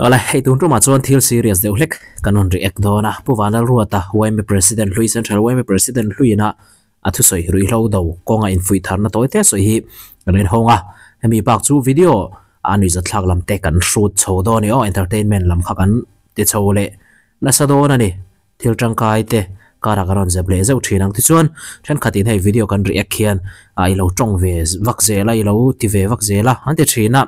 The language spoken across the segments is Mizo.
Awle, hei tun tumah chuan thil serious deuh hlek kan rawn react dawn a, Pu Vanlalruata yma President hlui Central yma President hluiin a a thusawi ruihhlo do kawnga infuih tharna tawi te sawi hi kan inhawng a, hemi bak chu video a nuihzatthlak lam te kan hrut chho dawn a ni aw, entertainment lam kha kan ti chho leh nasa dawn a ni. Thil tangkai te karah kan rawn zep leh zeuh thin ang. Tichuan, thenkhatin hei video kan react hian ah i lo tawng ve vak zel a, i lo ti ve vak zel a an ti thin a.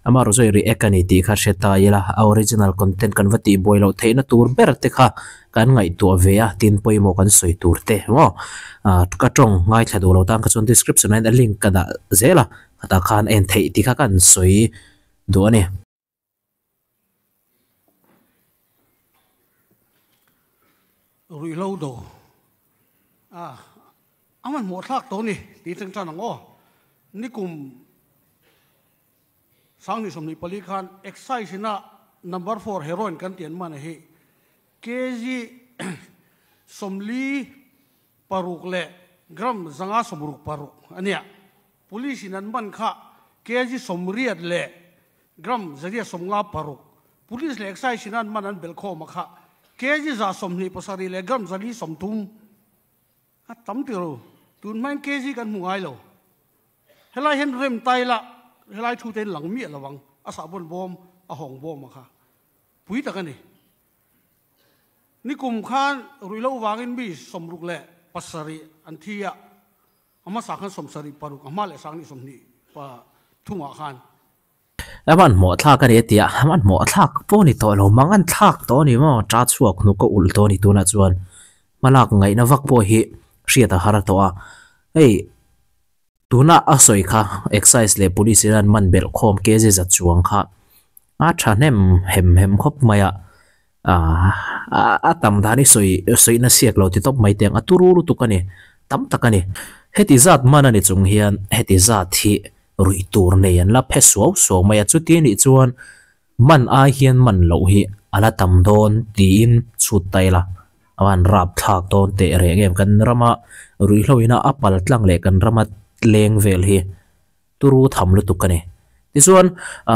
Amaherawh chu i react a ni tih kha hre ta ila, a original content kan va tih buai loh theihna tur ber te kha kan ngaihtuah ve a, tin pawimawh kan sawi tur te maw. Ah ka tawng ngaithla duh lo tan kha chuan description ah hian a link ka dah zel a, khatah khan en theih tih kha kan sawi duh a ni. Ruihhlo do a a hmanhmawh thlak tawh a ni tih thleng tan ang aw. Nikum 2024 khan Excise ina number four heroin kan tih an man hi kg 46 leh gram 566 a nia. Police in an man kha kg 80 leh gram 156, Police leh Excise in an man an belh khawm a kha kg 127 leh gram 430 a tam ti ro. Tun hmain kg kan hmu ngai lo. Helai hian rem tai la helai thu te in lang miah lo ang a sahbawn bawm a hawng bawm a kha pui tak a ni. Nikum khan ruihhlo vangin mi 67 an thi a. A hmasa khan 76, a hma leh 20 pathumah khan. A hmanhmawh thlak a ni a ti a, a hmanhmawh thlak pawh a ni tawh lo, mangan thlak tawh a ni maw, ta chhuak hnuk a ulh tawh a ni tunah chuan hmalak ngaihna vak pawh hi hriat a har tawh a, hei tuna a sawi kha excise leh police in an man belh khawm kg zat chuang kha a thahnem hem hem khawp mai a, Aaa a tam dan hi sawi sawina siak lo ti tawp mai teng a turu lutuk a ni tam tak a ni. Heti zat man a ni chung hian heti zat hi ruih tur nei an la phe suau suau mai a chuti anih chuan man ai hian man loh hi a la tam dawn tiin chhut ta ila a van rap thlak dawn teh reng em kan rama ruihhlo ina a pal tlang leh kan rama leng vel hi Turu tham lutuk a ni. Tichuan,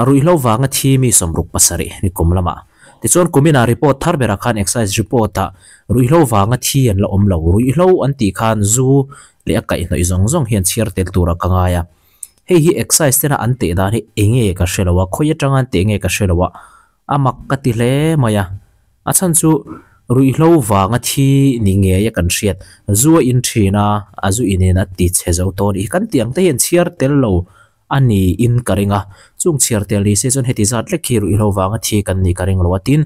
ruihhlo vanga thi mi 67 ni kum lamah. Tichuan, kuminah report thar berah khan Excise report-ah ruihhlo vanga thi an la awm lo. Ruihhlo an tih khan zu leh a kaihhnawih zawng zawng hi an chhiar tel turah ka ngai a. Hei hi Excise tena an teh dan hi enge ka hre lo a, khawi atanga an teh nge ka hre lo a, a mak ka ti hle mai a. A chhan chu ruihhlo vanga thi ni ngei a kan hriat, zu a in thin a, a zu inin a ti chhe zo tawh a nih hi. Kan tih ang te hian chhiar tel lo a ni in ka ring a, chung chhiar tel ni se chuan heti zat lek hi ruihhlo vanga thi kan nih ka ring lo a. Tin,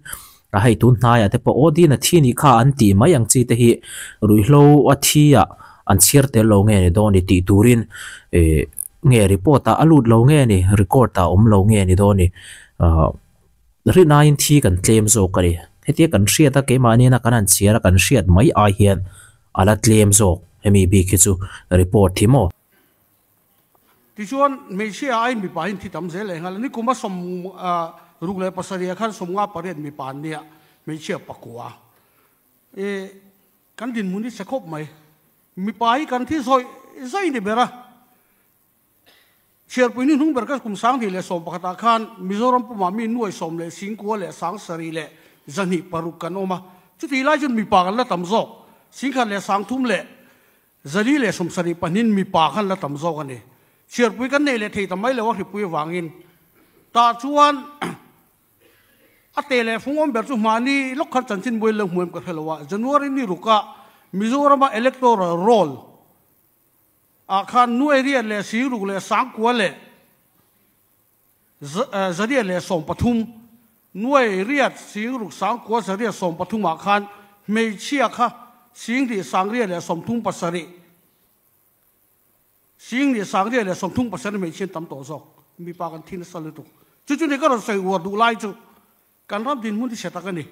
a hei tun hnaiah te pawh aw din a thi nih kha an tih mai ang chi te hi ruihhlo a thi ah an chhiar tel lo nge ni dawn ni tih turin ih nge report ah a lut lo nge ni, record ah a awm lo nge ni dawn ni. Ahh. Rinaiin thi kan tlem zawk a ni. Hetia kan hriat a, keimahni ina kan han chhiar a, kan hriat mai ai hian a la tlem zawk hemi bik hi chu report hi maw? Tichuan, hmeichhia aiin mipa hian thi tam zel leh nghal a, nikuma 67 ah khan 58 mipa an nia, hmeichhia pakua. E, kan dinhmun hi chhe khawp mai. Mipa hi kan thi zawih zawih ni ber a. Chhiarpui ni hnung ber ka kum 2011 ah khan Mizoram pumah mi nuai sawm leh singkua leh sang sarih leh zahnih paruk kan awm a, chutih lai chuan mipa kan la tam zawk, singkhat leh sang thum leh zali leh sawmsarih pahnin mipa khan la tam zawk a ni. Chhiarpui kan nei leh thei ta mai lo a hripui avangin tah chuan a te leh fung awm ber chu hmahni lawk khan chanchin buai lo hmu em ka hre lo a, January ni rukah Mizorama electoral roll ah khan nuai riat leh singruk leh sangkua leh zariat leh 13, nuai riat singruk sangkua zariat 13 ah khan hmeichhia kha singhnih sangriat leh 37, singhnih sangriat leh 37 hmeichhia an tam tawh zawk. Mipa kan thi nasa lutuk. Chu chu ni ka rawn sawi uar duh lai chu kan ram dinhmun hi chhe tak a ni.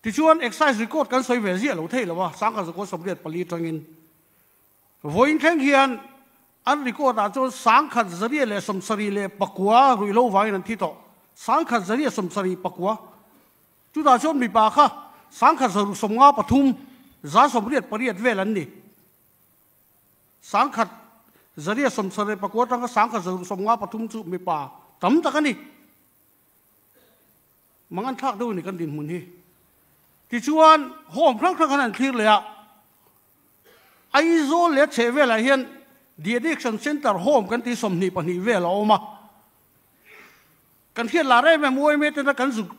Tichuan, Excise record kan sawi ve ziah lo thei lo a, 1984 atangin vawiin thleng hian an record ah chuan 1179 ruihhlo vangin an thi tawh, 1174. Chutah chuan mipa kha 1653, 188 vel an ni. 1179 atanga 1653 chu mipa tam tak a ni. Mangan thlak deuh a ni kan dinhmun hi. Tichuan, home hrang hrang khan an thlir leh a, Aizawl leh a chheh velah hian The Addiction Centre Home kan tih 22 vel a awm a. Kan hriat lar em em uaime tena kan zuk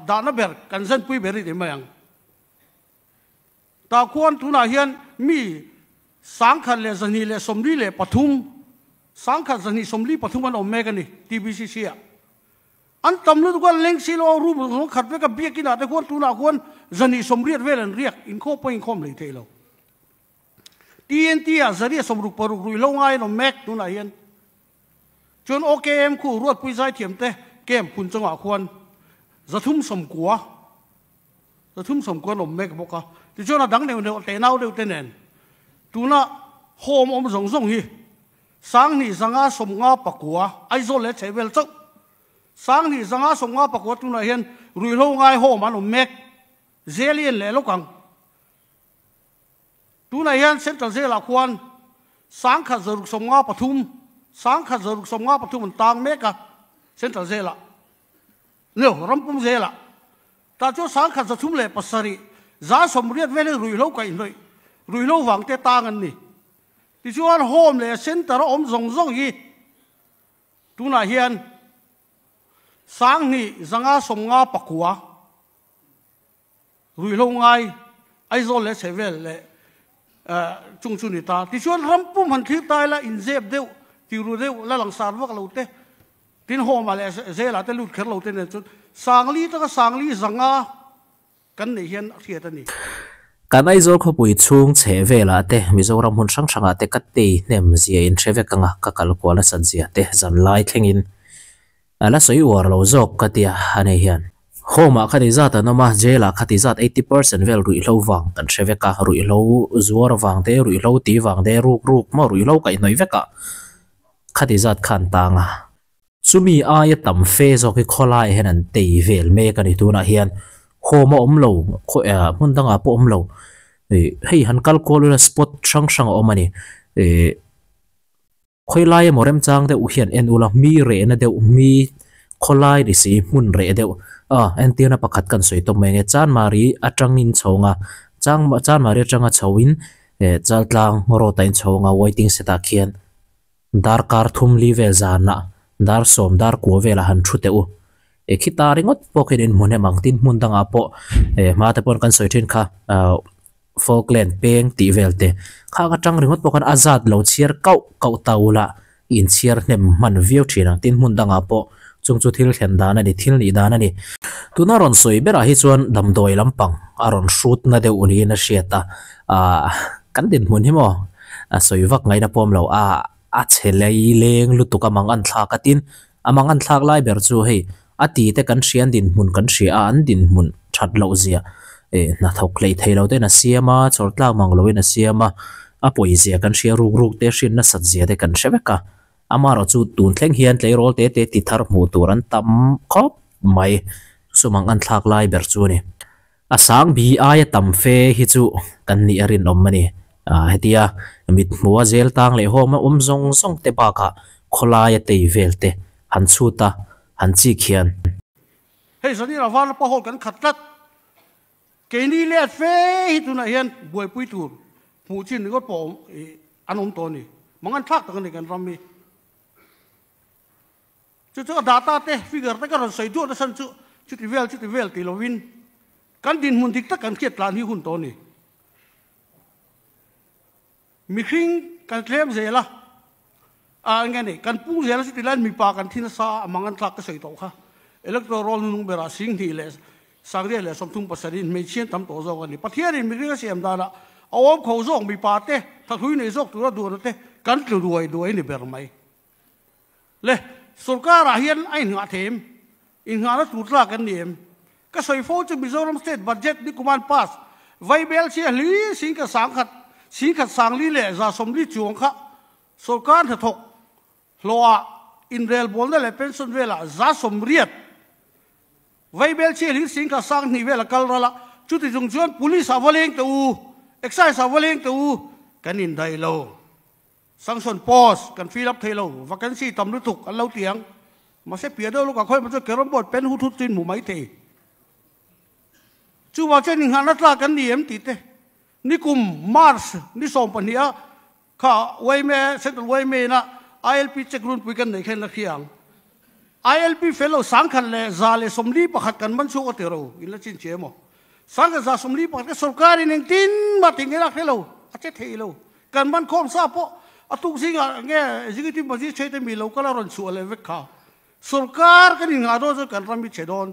dahna ber, kan zanpui ber i ti mai ang. Tah khuan tunah hian mi 1243, 1243 an awm mek a ni TBCC-ah. An tam lutuk a, leng si lo a room zawng khat vek a, biakin ah te khuan tunah khuan 280 vel an riak, inkhawm pawh inkhawm hlei thei lo. TNT ah 166 ruihhlo ngai an awm mek tunah hian. Chuan OKM khu Ruatpui Zaithiam te camp hun chungah khuan 390, 390 an awm mek bawk a. Tichuan a dang neuh neuh tenau deuh te nen tuna home awm zawng zawng hi 2559, Aizawl leh chhehvel chauh. 2559 tunah hian ruihhlo ngai home an awm mek. Jail i en leh lawk ang. Tunah hian Central Jail-ah khuan 1693, 1693 an tang mek a, Central Jail-ah. Nio, Rampum Jail-ah. Tah chuan 1307, 180 velin ruihhlo kaihhnawih, ruihhlo vang te tang an ni. Tichuan Home leh Centre a awm zawng zawng hi tunah hian 2559 ruihhlo ngai Aizawl leh chhehvel leh chung chu ni ta. Tichuan ram pum han thlir ta ila inzep deuh, tiru deuh, la langsar vak lo te, tin Home ah leh Jail ah te lut kher lo te nen chuan 4000 taka 4500 Kan neih hian a hriat a ni. Kan Aizawl khawpui chhung chheh velah te, Mizoram hmun hrang hrangah te ka tei hnem zia in hre vek anga ka kal kual nasat zia te zan lai thlengin a la sawi uar lo zawk ka tia a nei hian. Home ah khati zat an awm a, jail ah khati zat 80% vel ruihhlo vang kan hre vek a, ruihhlo zuar vang te, ruihhlo ti vang te, ruk ruk maw ruihhlo kaihhnawih vek ah khati zat khan tang a. Chumi aia tam fe zawk hi khawlaiah hian an tei vel mek a ni. Tunah hian home a awm lo, hmun dangah pawh a awm lo. Ih hei han kal kual ula spot hrang hrang a awm a ni. Ih khawilai emaw remchang deuh hian en ula mi rehna deuh mi khawlai ni si hmun reh deuh a entirna pakhat kan sawi tawp mai ang e. Chanmari atangin chhawng a, Chanmari atanga chhoin Chaltlang road ah in chhawng a waiting shed ah khian. Darkar thum li vel zanah dar sawm dar kua velah han thu teh u. E khita ringawt pawh khian in hmu hnem ang tin hmun dangah pawh e hma te pawn kan sawi thin kha ah Falkland peng tih vel te khang atang ringawt pawh khan a zat lo chhiar kauh kauh ta ula in chhiar hnem hman viau thin ang tin hmun dangah pawh chung chu thil thlen dan a ni thil nih dan a ni. Tuna rawn sawi berah hi chuan damdawi lampang a rawn hrutna deuh niin a hriat a ah kan dinhmun hi maw A sawi vak ngaihna pawm lo a, a chhe lei leng lutuk a mang an thlak a tin, a mang an thlak lai ber chu hei a ti te kan hria an dinhmun kan hria a, an dinhmun that loh zia eh hnathawk hleih thei lo ten a siam a, chawr tlak mang lo in a siam a, a pawi zia kan hria ruk ruk te hriat nasat zia te kan hre vek a, amaherawh chu tun thleng hian tleirawl te te ti thar hmuh tur an tam khawp mai, chu mang an thlak lai ber chu a ni. A sang bi aia tam fe hi chu kan nih a rinawm a ni. Hetia mit hmuha zel tang leh hawm a awm zawng zawng te bakah khawlaia tei vel te han chhut a, han chik hian. Hei Zanira Vanlapa Hall kan khat tlat. Keini let fe hi tunah hian buaipui tur hmuh chin ringawt pawh an awm tawh a ni. Mangan thlak tak a ni kan ram hi. Chu chu a data te, figure te ka rawn sawi duah nasa chu chuti vel chuti vel ti lovin kan dinhmun dik tak kan hriat tlan hi hun tawh a ni. Mihring kan tlem zel a, a eng nge ni, kan pung zel a chuti laiin mipa kan thi nasa a, a mang an tlak ka sawi tawh kha. Electoral roll hnung berah 2337 in hmeichhia an tam tawh zawk a ni. Pathianin mihring a siam danah a awm kho zawk mipa te, thahlui nei zawk tura duhna te kan tlu duai duai ni ber mai. Le, sorkarah hian a inngah thei em? Inngahna tur tlak an ni em? Ka sawi fo chu Mizoram State Budget ni kuman pass vaibel chhia hli singkhat sangkhat singkhat sangli leh 140 chuang kha sorkar hnathawk hlawhah inrelbawlna leh pension velah 80% vaibel chhia hli singkhat 2000 vel a kal ral a, chuti chung chuan police ah va leng teh u, excise ah va leng teh u, kan indaih lo. Sanction post kan fill up thei lo, vacancy tam lutuk an lo ti ang. Mahse piah deuh lawkah khawi chu carrom board pen hut hut chuin hmu mai thei. Chuvang chuan inngahna tlak kan ni em tih te nikum March ni 12 a kha yma Central yma ina ILP check runpui kan neih kha in la hria ang. ILP fel lo 1141 kan man chhuak a ti ro in la chin che emaw. 1141 ka sorkar in engtin mah tih nge lak hre lo a che thei lo. Kan man khawm sa pawh a tuk zingah nge executive magistrate mi lo kal a rawn chhuah leh vek kha. Sorkar kan inngah dawn chuan kan ram hi chhe dawn.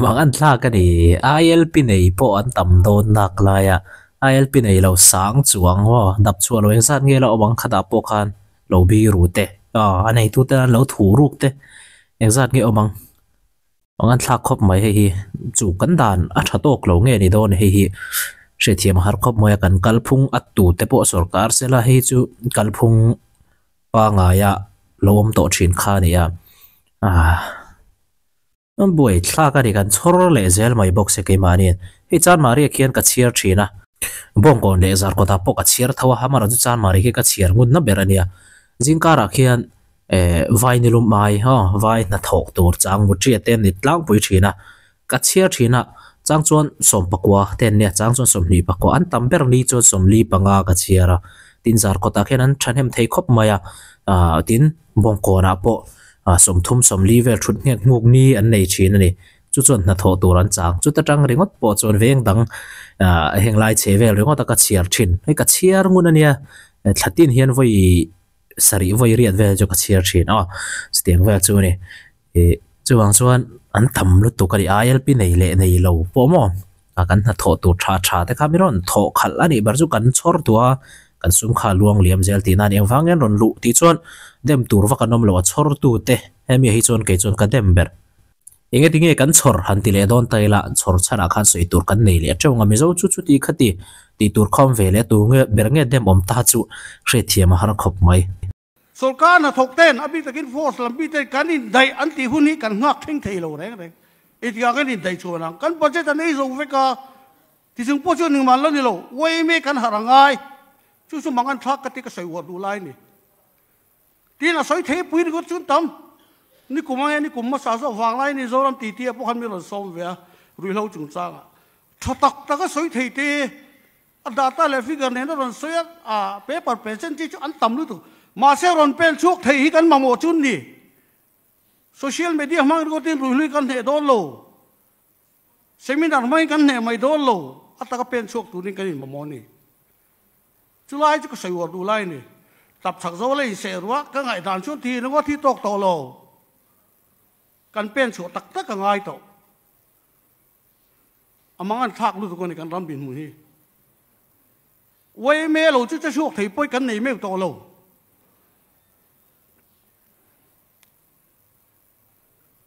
Mang an thlak a ni. ILP nei pawh an tam dawn nak laia ILP nei lo sang chuang aw dap chhuah lo engzat nge la awm ang khatah pawh khan lo bi ru te a neitu te an lo thu ruk te engzat nge awm ang. Mang an thlak khawp mai hei hi chu kan dan a tha tawk lo nge ni dawn hei hi hriatthiam a har khawp mai a kan kalphung a tu te pawh sorkar sela hei chu kalphung pangaia lo awm tawh thin kha a ni a ah buai thlak a ni kan chhawr leh zel mai bawk se keimahniin hei chanmahriah khian ka chhiar thin a bawngkawn leh zarkawtah pawh ka chhiar tho a amaherawhchu chanmahriah khi ka chhiar ngunna ber a nia zingkarah khian eh vai nilum ai aw vai hnathawk tur chang mutria te an ni tlangpui thin a ka chhiar thin a chang chuan 14 te an nia chang chuan 29 an tam ber ni chuan 45 ka chhiar a tin zarkawtah khian an thahnem thei khawp mai a ah tin bawngkawnah pawh ah 30 40 vel thut nghek nghuk ni an nei thin a ni chu chuan hnathawh tur an chang chuta tang ringawt pawh chuan veng dang ah heng lai chhe vel ringawt a ka chhiar thin hei ka chhiar ngun a nia thlatin hian vawi sarih vawi riat vel chu ka chhiar thin a chutiang vel chu a ni ih chuvang chuan an tam lutuk a ni ILP nei leh nei lo pawh maw a kan hnathawh tur tha tha te kha mi rawn thawh khalh a nih ber chu kan chhawr duh a kan sum kha a luang liam zel tihna a ni engvang hian rawn luh tih chuan dem tur vak an awm lo a chhawr tu te hemi ah hi chuan kei chuan ka dem ber eng nge tinge kan chhawr han ti leh dawn ta ila chhawr chhanah khan sawi tur kan nei leh teuh ang a Mizo chu chuti khati tih tur khawm ve leh tu nge ber nge dem awm ta chu hriatthiam a har khawp mai. Sorkar hnathawk ten a bik takin force lam bik ten kan indaih an tih hun hi kan nghak thleng thei lo reng reng. Engtikah kan indaih chuan ang? Kan budget an ei zo vek a, tichung pawh chuan engmah an la ni lo. Yma kan harh a ngai. Chu chu mang an thlak ka ti ka sawi uar duh lai a ni. Tin a sawi thei pui ringawt chuan tam. Nikum ange nikum hmasa zawk vang lai ni Zoram titi ah pawh khan mi rawn sawm ve a, ruihhlo chungchangah. Tha tak tak a sawi thei te. A data leh figure nen a rawn sawi a, a paper present chi chu an tam lutuk. Mahse rawn pen chhuak thei hi kan mamawh chu ni. Social media hmang ringawtin ruihlui kan hneh dawn lo. Seminar hmangin kan hneh mai dawn lo. A taka pen chhuak turin kan inmamawh a ni. Chulai chu ka sawi uar duh lai a ni. Tap chak zo la inseh ruah ka ngaihdan chuan thi ringawt hi tawk tawh lo. Kan pen chhuah tak tak a ngai tawh. A mang an thlak lutuk a ni kan ram dinhmun hi. Yma lo chu che chhuak thei pawi kan nei meuh tawh lo.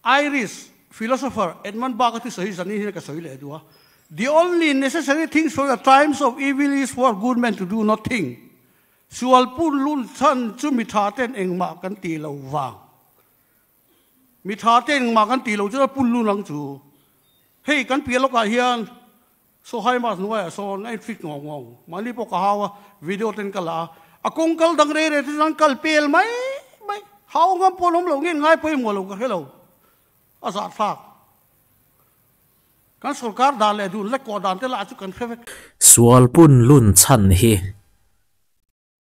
Irish philosopher Edmund Burke a thusawi hi zanin hian ka sawi leh duh a, The only necessary things for the times of evil is for good men to do nothing. Sual pun lun chhan chu mi tha ten engmah kan ti lo vang. Mi tha te engmah kan tih loh chuan a pun lun ang chu. Hei kan piah lawkah hian saw high mast hnuaiah sawn a in fit ngawng ngawng. Mahni pawh ka hau a, video ten ka la a. A kawng kal dang rei rei te chuan kal pel mai mai. Hau ngam pawh an awm lo nge ngai pawimawh lo ka hre lo. A zahthlak. Kan sorkar dan leh dun lek kawh dan te lah chu kan hre vek. Sual pun lun chhan hi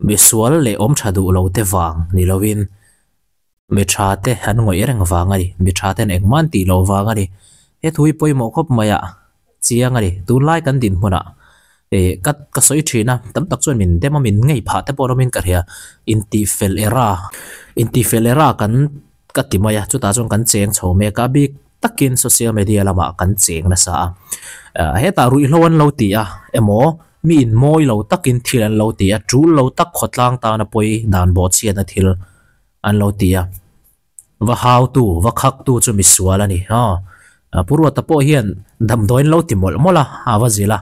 Mi sual leh awm tha duh lo te vang ni lovin mi tha te an ngawih reng vang a ni. Mi tha ten engmah an tih loh vang a ni. He thu hi pawimawh khawp mai a chiang a ni. Tunlai kan dinhmunah eh ka ka sawi thin a, tam tak chuan min dem a, min ngei phah te pawh rawmin ka hria. Intihfel era, intihfel era kan ka ti mai a, chutah chuan kan cheng chho mek a, bik takin social media lamah kan cheng nasa a. Hetah ruihhlo an lo ti a emaw Mi in mawi lo takin thil an lo ti a, tul lo tak khawtlang tana pawi dan bawhchhiatna thil an lo ti a. Va hautu, va khaktu chu misual a ni. Aw, Pu Ruata pawh hian damdawiin lo ti mawlh mawlh a, a va zilh a.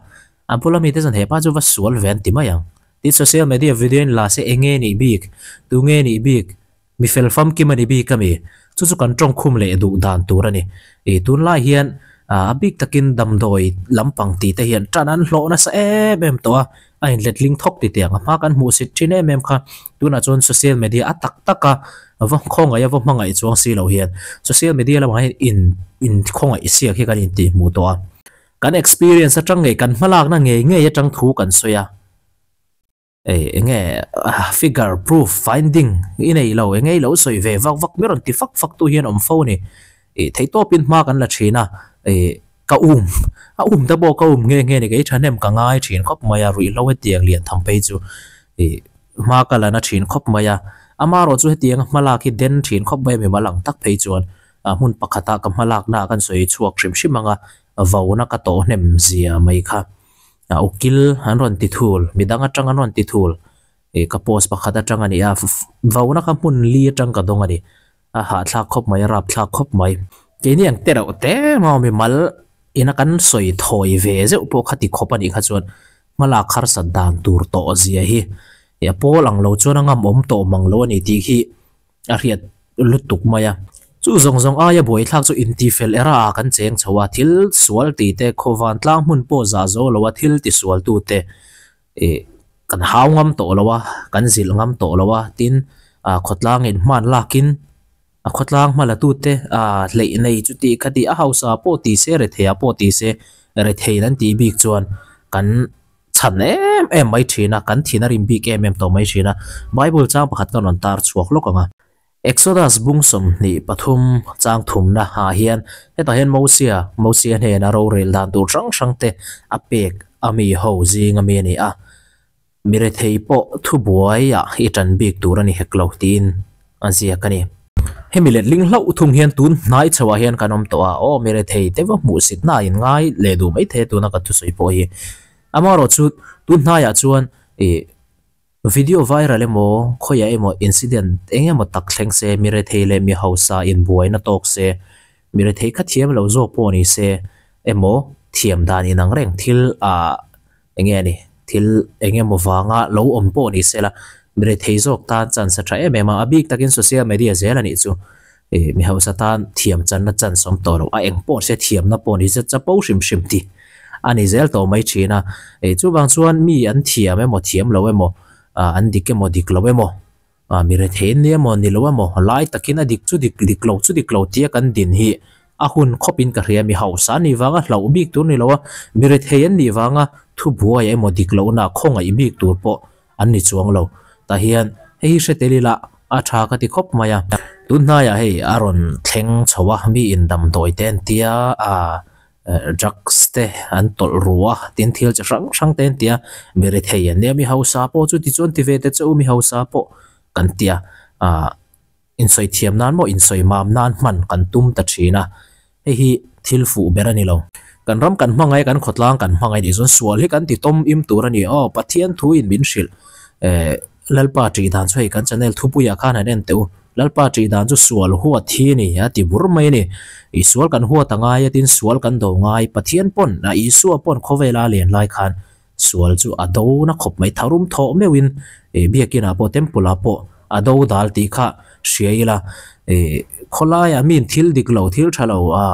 A bula mite chuan hepa chu va sual ve an ti mai ang. Tin, social media video in la se enge nih bik, tunge nih bik, Mi fel famkim a ni bik a mi? Chu chu kan tawngkhum leh duh dan tur a ni. I tunlai hian a bik takin damdawi lampang tih te hian tan an hlawh nasa em em tawh a. a inletling thawk ti teh ang a hma kan hmuh sit thin em em kha tunah chuan social media a tak tak a va khawngaih a va hmangaih chuang si lo hian social media lamah hian in in khawngaih siak hi kan intih hmuh tawh a kan experience atang ngei kan hmalakna ngei ngei atang thu kan sawi a. Ei enge figure proof finding i nei lo enge i lo sawi ve vak vak ber rawn ti fak fak tu hian awm fo a ni. Ih theihtawpin hma kan la thin a, ih ka um a um te pawh ka um nghe nghe a ni kei thahnem ka ngai thin khawp mai a ruihhlo hetiang lian tham phei chu ih hma ka la na thin khawp mai a. Amaherawh chu hetiang hma lak hi den thin khawp mai a mimal ang tak phei chuan a hmun pakhatah ka hma lakna ah kan sawi chhuak hrim hrim ang a, vauna ka tawh hnem zia mai kha. A ukil an rawn ti thul, midang atang an rawn ti thul, ih ka post pakhat atang a ni a, vauna kha hmun li atang ka dawng a ni. A hahthlak khawp mai, a rapthlak khawp mai. Keini ang te reuh te maw mimal ina kan sawi thawi ve zeuh pawh kha ti khawp a nih kha chuan hmalak harsat dan tur tawh zia hi ih a pawl ang lo chuan a ngam awm tawh mang lo a ni tih khi a hriat lutuk mai a. Chu zawng zawng aia buaithlak chu intifel era ah kan cheng chho a, thil sual tih te, khawvan tlang hmun pawh zah zo lo a, thil ti sual tu te ih kan hau ngam tawh lo a, kan zilh ngam tawh lo a, tin ah khawtlang in hman lakin a khawtlang hma la tu te ah hleih nei chu tih kha tih a hausa pawh ti se rethei ah pawh ti se rethei an tih bik chuan kan chhan em em mai thin a, kan thin a rim bik em em tawh mai thin a. Bible chang pakhat kan rawn tar chhuak lawk ang a. Exodus bung 23 chang thumna ah hian hetah hian Mosia, Mosia hnena rorel dan tur hrang hrang te a pek a mi ho zing a mi a ni a. Mi rethei pawh thubuai ah i tan bik tur a ni hek lo tiin a ziak a ni. Hemi letling hlauh thung hian tun hnai chhoah hian kan awm tawh a, aw mi rethei te va hmuhsit na in ngai leh duh mai thei a tuna ka thusawi pawh hi. Amaherawh chu tun hnaiah chuan ih video viral emaw khawiah emaw incident eng emaw tak thleng se mi rethei leh mi hausa inbuaina tawk se, mi rethei kha thiam lo zawk pawh ni se emaw thiam dan inang reng thil ah Eng nge ni? Thil eng emaw vanga lo awm pawh ni se la, mi rethei zawk tan chance a tha em em a, a bik takin social media zel a nih chu. Ih, mi hausa tan thiam channa chance awm tawh lo, a eng pawh se thiamna pawh ni se chapo hrim hrim tih a ni zel tawh mai thin a. Ih, chuvang chuan mi an thiam emaw thiam lo emaw, ah an dik emaw dik lo emaw, Ah, mi rethei an ni emaw ni lo emaw, lai takin a dik chu dik, dik lo chu dik lo tia kan din hi a hun khawpin ka hria. Mi hausa an nih vanga hlauh bik tur ni lo a, mi rethei an nih vanga thubuai emaw dik lohna khawngaih bik tur pawh an ni chuang lo. Tah hian hei hi hre tel ila a tha ka ti khawp mai a. Tun hnaiah hei a rawn thleng chho a, mi in damdawi te an tia, ah Drugs te an tawlh ru a, tin thil chi hrang hrang te an ti a, mi rethei an nia, mi hausa pawh chu tichuan ti ve te chu mi hausa pawh kan ti a, ah insawi thiam nan maw insawi mam nan hman kan tum ta thin a, hei hi thil fuh ber a ni lo. Kan ram kan hmangaih kan khawtlang kan hmangaih nih chuan sual hi kan ti tawm im tur a ni aw, Pathian thu in min hrilh eh Lalpa tih dan chu hei kan channel thupuiah khan han en teh u. Lalpa tih dan chu sual huat hi a ni, a ti bur mai a ni. I sual kan huat a ngai a tin sual kan do ngai. Pathian pawn, a Isua pawn khawvela a len lai khan sual chu a do na khawp mai. Tharum thawh meuhin i biakinah pawh temple ah pawh a do dal tih kha hria ila. I khawlaiah miin thil dik lo, thil tha lo a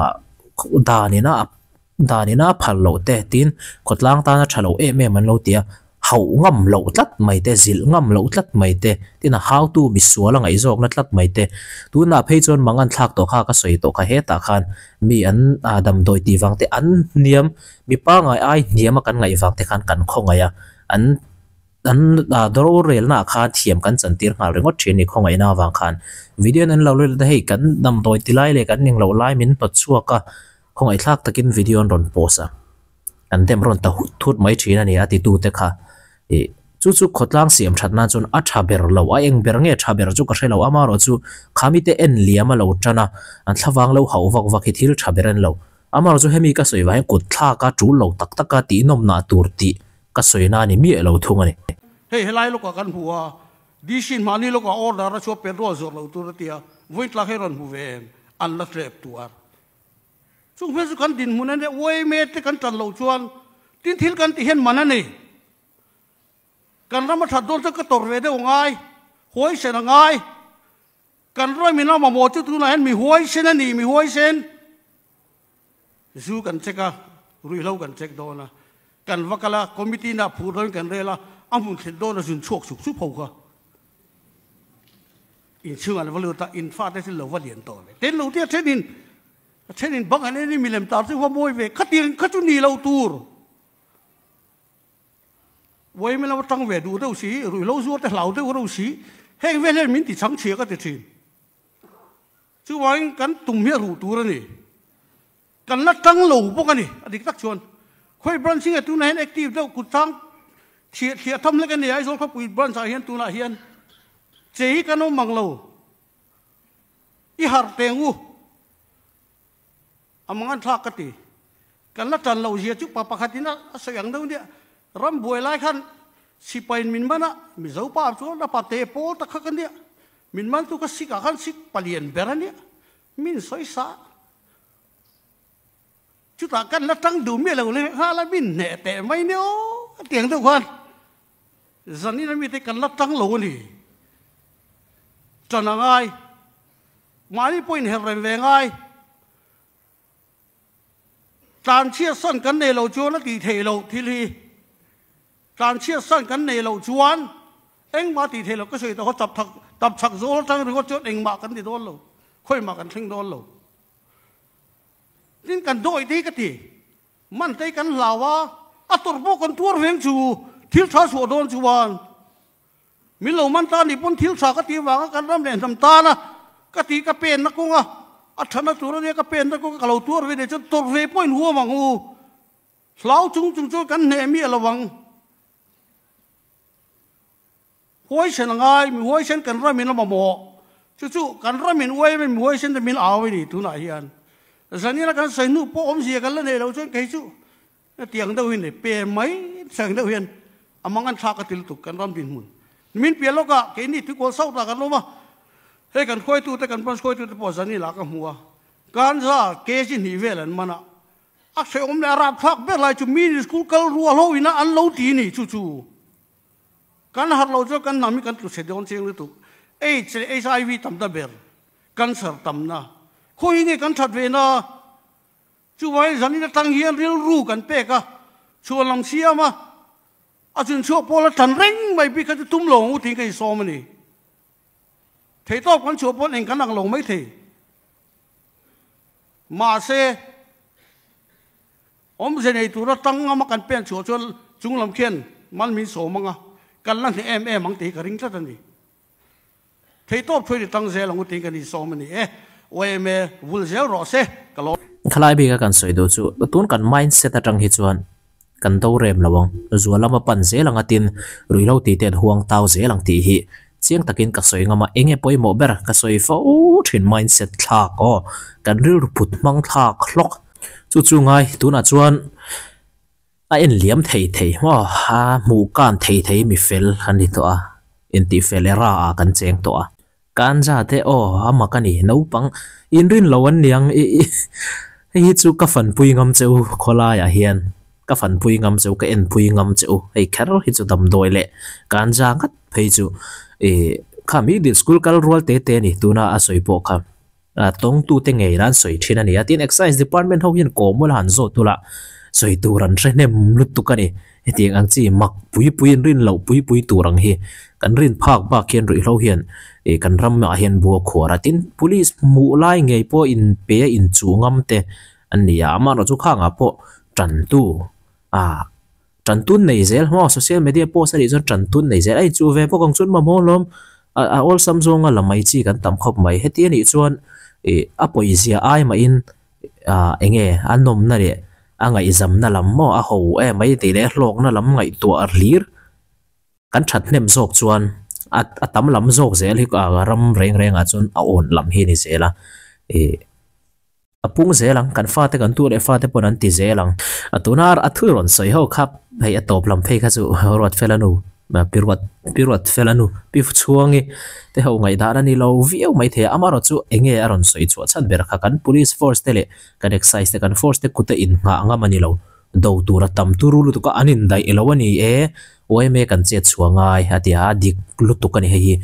danin a Danin a phal loh te tin khawtlang tana tha lo em em an lo ti a, hauh ngam loh tlat mai te, zilh ngam loh tlat mai te, tin a hautu misual a ngaihzawkna tlat mai te. Tunah phei chuan mangan thlak tawh kha ka sawi tawh kha hetah khan mi an damdawi tih vang te an hniam, mi pangngai ai hniam a kan ngaih vang te khan kan khawngaih a, an an rorelna ah khan thiam kan chantir nghal ringawt thin a ni khawngaihna avang khan. Video in an lo lut a hei kan damdawi ti lai leh kan ning loh lai min hnawt chhuak a. Khawngaihthlak takin video an rawn post a, an dem rawn ta hut thut mai thin a ni a titu te kha. Ih, chu chu khawtlang siam that nan chuan a tha ber lo, a eng ber nge tha ber chu ka hre lo, amaherawhchu khamite en liam a lo tan a, an thlavang lo hauh vak vak hi thil tha ber an lo. Amaherawhchu hemi ka sawi vang hian kut thlak a tul lo tak tak a tihnawmnah tur tih ka sawi na a ni miah lo thung a ni. Hei helai lawkah kan hmu a, DC mahni lawkah order a chhuak petrol zawrh lo tur a ti a, vawitlak hi rawn hmu ve em? An la tlep tuar. Chung hmel chu kan dinhmun a nia, uaime te kan tan loh chuan tin thil kan tih hian man a ni. Kan ram a that dawn chuan ka tawrh ve deuh a ngai, huaisen a ngai. Kan ram in a mamawh chu tunah hian mi huaisen a ni, mi huaisen. Zu kan check a, ruihhlo kan check dawn a. Kan va kal a, committee na phur dawn kan rel a, a hmun thlen dawn a zun chhuak sup sup ho kha. Inchhung an va lut a, in fate chu lo va lian tawh le. Ten lo tia thenin, a thenin bang an en in milem tar chu va mawi ve, khatiang kha chu ni lo tur. Uaimi lama tang ve duh deuh si, ruihhlo zuar te hlau deuh reuh si, heng vel hian min ti chhang chhia ka ti thin. Chuvangin kan tum hi a ruh tur a ni. Kan la tang lo bawk a ni, a dik tak chuan. Khawi branch hi nge tunah hian active deuh kut tang thliah thliah tham hlek a ni Aizawl khawpui branch ah hian tunah hian che hi kan awm mang lo. I harh teng u. A mang an thlak ka ti. Kan la tan loh zia chu pa pakhatin a sawi ang deuh nia. Ram buai lai khan sipain min man a, Mizo pa chuan a pate pawl tak kha ka nia. Min man chu ka sik ah khan sik palian ber a nia. Min sawi sa. Chutah kan la tang duh miah lo leh nghal a, min hneh teh mai nia aw tiang deuh khan zanin ami te kan la tang lo a ni. Tan a ngai. Mahni pawhin her rem ve ngai. Tlanchhiat san kan nei loh chuan a tih theih loh thil hi. Tlanchhiat san kan nei loh chuan engmah tih theih loh ka sawi tawh kha tap thak tap chhak zawl atang ringawt chuan engmah kan ti dawn lo, khawimah kan thleng dawn lo. Tin kan dawih te hi ka ti, man te hi kan hlau a, a tawrh pawh kan tuar veng chu thil tha chhuah dawn chuan Min lo man ta nih pawn thil tha ka tih avanga kan ram leh hnam tana ka tih ka penna kawnga a thana tur ania ka penna kawnga ka lo tuar ve nei chuan tawrh ve pawhin huam ang u. Hlau chung chung chuan kan hneh miah lo ang. Huaisen a ngai, mi huaisen kan ramin a mamawh. Chu chu kan ramin uai mi huaisen te min au a ni tunah hian. Zanina kan sawi hnu pawh awmzia kan la nei lo chuan kei chu Hetiang deuh hi ni pe mai cheng deuh hian a mang an thlak a ti lutuk kan ram dinhmun. Nimin piah lawkah keini tuikawl South ah kan awm a, hei kan hruaitute kan branch hruaitute pawh Zanil ah ka hmu a, Ganja kg hnih vel an man a, a hrehawm leh a rapthlak ber lai chu mini school kal rual ho ina an lo ti ni chu chu kan harh lo chuan kan hnam hi kan tlu chhe dawn chiang lutuk. Aids leh HIV tamna ber, cancer tamna, khawi nge kan that ve na? Chuvangin zanin atang hian rilru kan pek a, chhuan lam siam a, a chunchhuak pawl a tan reng mai bik kha chu tum lo ang u tiin ka insawm a ni. Theihtawp kan chhuah pawn eng kan ang lo mai thei. Mahse, awmze nei tura tang ngama kan pen chhuah chuan chung lam khian mal min sawm ang a, kan la hneh em em ang tih hi ka ring tlat a ni. Theihtawp thuai ni tang zel ang u tiin kan insawm a ni e. YMA vul zel rawh se, ka lawm. Khalai bika kan sawi duh chu tun kan mindset atang hi chuan kan do rem lo ang, zual lama pan zel anga tin ruihhlo tih te an huang tau zel ang tih hi chiang takin ka sawi ngam a, enge pawimawh ber ka sawi fo thin mindset thlak aw, kan rilru put hmang thlak hlawk chu chu ngai tunah chuan A en liam thei thei maw? A hmuh kan thei thei mi fel a ni tawh a, intih fel era ah kan cheng tawh a. Ganja te aw a mak a ni, naupang inrin lo an niang i i hei hi chu ka fanpui ngam che u khawlaiah hian ka fanpui ngam che u ka enpui ngam che u hei kher hi chu damdawi leh ganja ngat phei chu i kha mi dil school kal rual te te a ni tuna a sawi pawh kha. Tawngtute ngei la an sawi thin a ni a, tin Excise Department ho hian kawmawla han zawt ula sawi tur an hre hnem lutuk a ni. Hetiang ang chi mak pui pui in rin loh pui pui tur ang hi kan rin phak bak hian ruihhlo hian ih kan ramah hian bua khuar a, tin Police hmuh lai ngei pawh in pe a in chuh ngam te an ni a, amaherawhchu khangah pawh tantu ah Tantun nei zel maw social media post a nih chuan tantun nei zel a inchuh ve bawk ang chuan mamawh lawm a a awlsam zawnga la mai chi kan tam khawp mai heti a nih chuan ih a pawizia ai mahin ah eng nge a nawmna leh a ngaihzamna lam maw a ho em mai tih leh hlawkna lam ngaihtuah hlir kan that hnem zawk chuan a a tam lam zawk zel hi ram reng rengah chuan a awn lam hi a ni zel a ih. A pung zel ang, kan fate kan tu leh fate pawn an ti zel ang. A tuna a thu rawn sawi ho kha hei a tawp lam phei kha chu Ruat Fela nu, Pi Ruat, Pi Ruat Fela nu, Pi Chhuangi te ho ngaihdan a ni lo viau mai thei a, amaherawh chu eng nge a rawn sawi chhuah chhan ber kha kan police force te leh kan excise te kan force te kut a innghah ngam a ni lo, do tur a tam turu lutuk a an indaih lo a ni e, yma kan chet chhuah ngai a ti a, a dik lutuk a ni hei hi.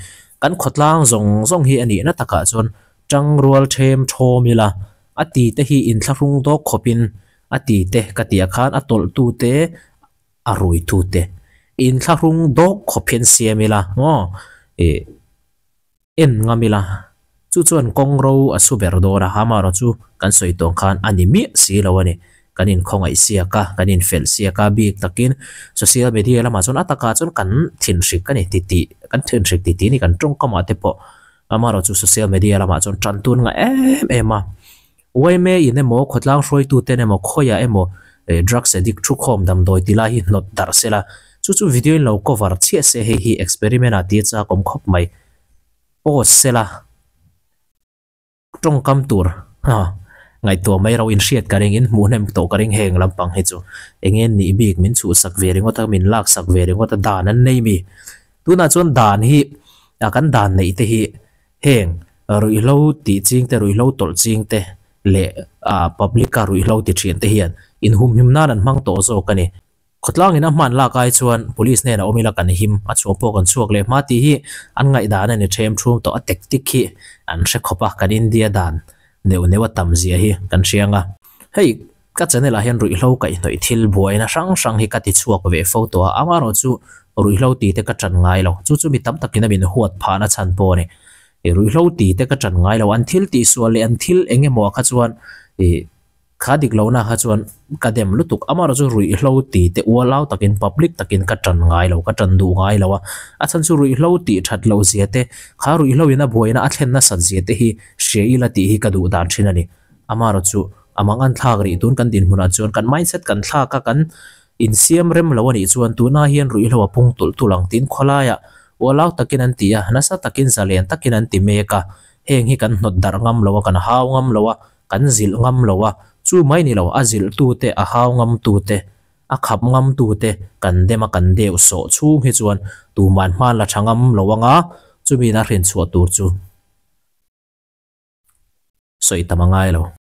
Kan khawtlang zawng zawng hi a nihna takah chuan Tangrual them thawm ila, a ti te hi inthlahrung dawk khawpin a ti te ka tih ah khan a tawlh tu te a ruitute inthlahrung dawk khawp hian siam ila maw ih en ngam ila chu chuan kawng ro a su ber dawn a, amaherawh chu kan sawi tawng khan a ni miah si lo a ni. Kan inkhawngaih siak a, kan infelh siak a, bik takin social media lamah chuan a takah chuan kan thinhrik a ni titih, kan thinhrik titih a ni kan tawngkamah te pawh amaherawh chu social media lamah chuan tan tun ngah em em a. Yma in emaw khawtlang hruaituten emaw khawiah emaw drugs addict thukhawm damdawi ti lai hi hnawt darh se la, chu chu video in lo cover chiah se hei hi experiment ah tia chak awm khawp mai. Post se la tawngkam tur ha ngaihtuah mai ro in hriat ka ring in hmuh hnem tawh ka ring heng lampang hi chu enge nih bik min chhuhsak ve ringawt a min laksak ve ringawt a dan an nei mi. Tunah chuan dan hi kan dan neih te hi Heng ruihhlo tih ching te, ruihhlo tawlh ching te leh public a ruihhlo ti thin te hian inhumhim nan an hmang tawh zawk a ni. Khawtlang in a hman lak ai chuan police hnenah awm ila kan him, a chhuah pawh kan chhuak leh hma tih hi an ngaihdan a ni them thum tawh a tactic hi an hre khawp a, kan India dan neuh neuh a tam zia hi kan hria ang a. Hei ka channel ah hian ruihhlo kaihhnawih thil buaina hrang hrang hi ka ti chhuak ve fo tawh a, amaherawh chu ruihhlo ti te ka tan ngai lo, chu chu mi tam takin a min huat phahna chhan pawh a ni. Ruihhlo ti te ka tan ngai lo, an thil tihsual leh an thil eng emaw ah kha chuan ih kha dik lohna kha chuan ka dem lutuk, amaherawh chu ruihhlo ti te ualau takin public takin ka tan ngai lo, ka tan duh ngai lo a, a chhan chu ruihhlo tih that loh zia te, kha ruihhlo in a buaina a thlen nasat zia te hi hria ila tih hi ka duh dan thin a ni. Amaherawh chu a mang an thlak rih tun kan dinhmunah chuan kan mindset kan thlak a, kan insiam rem lo a nih chuan tunah hian ruihhlo a pung tulh tulh ang tiin khawlaiah ualau takin an ti a, nasa takin zalen takin an ti mek a, heng hi kan hnawt darh ngam lo a, kan hau ngam lo a, kan zilh ngam lo a, chu mai ni lo a zilhtute, a hau ngamtute, a khap ngamtute kan dem a kan deuh sawh chhung hi chuan tuman hman la tha ngam lo anga chumi in a hrinchhuah tur chu. Sawi tam a ngai lo.